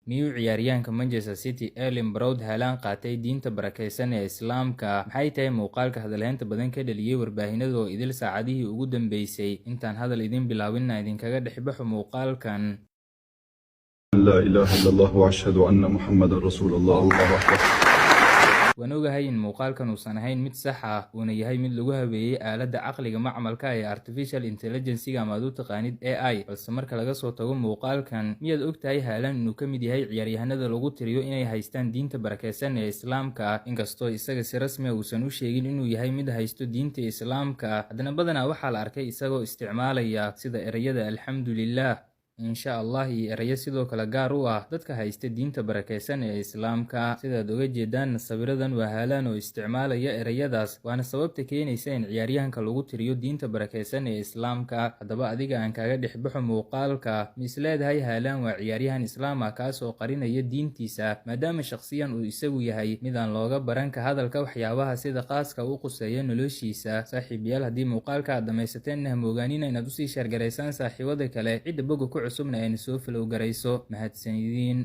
Miyuu ciyaaryahanka Manchester City Erling Braut Haaland qaatay diinta barakeysan ee Islaamka? Maxay tahay muuqaalka hadalhaynta badan ka dhaliyay warbaahinada oo idil saacadihii ugu dambeysay? Intaan hadal idin bilaabin, idinkaga dhex baxo muuqaalkan. لا إله إلا الله وأشهد أن محمدا رسول الله. الله أكبر. Waan ogahay in muuqaalkan uusan ahayn mid sax ah, uuna yahay mid lagu habeeyey aaladda caqliga macmalka ee artificial intelligence-ga, ama aad u taqaanid AI. Balse marka laga soo tago muuqaalkan, miyaad ogtahay Haaland inuu ka mid yahay ciyaaryahanada lagu tiriyo inay haystaan diinta barakeysan ee Islaamka? Inkastoo isaga si rasmi ah uusan u sheegin inuu yahay mid haysto diinta Islaamka, haddana badanaa waxaa la arkay isagoo isticmaalaya sida ereyada "alxamdulilah", "insha Allah" iyo ereyo sidoo kale gaar u ah dadka haysta diinta barakeysan ee Islaamka. Sidaad oga jeedaanna, sawiradan waa Haaland oo isticmaalaya ereyadaas, waana sababta keenaysa in ciyaaryahanka lagu tiriyo diinta barakeysan ee Islaamka. Haddaba adiga aan kaaga dhex baxo muuqaalka, ma isleedahay Haaland waa ciyaaryahan Islaam ah kaas oo qarinaya diintiisa, maadaama shakhsiyan uu isagu yahay mid aan looga baran ka hadalka waxyaabaha sida qaaska u quseeya noloshiisa? Saaxiibayaal, haddii muuqaalka aad dhammaysateen, hamogaanina inaad usii share garaysaan saaxiibada kale, cidda boga ku cusubna ayna soo follow garayso. Mahadsanidin.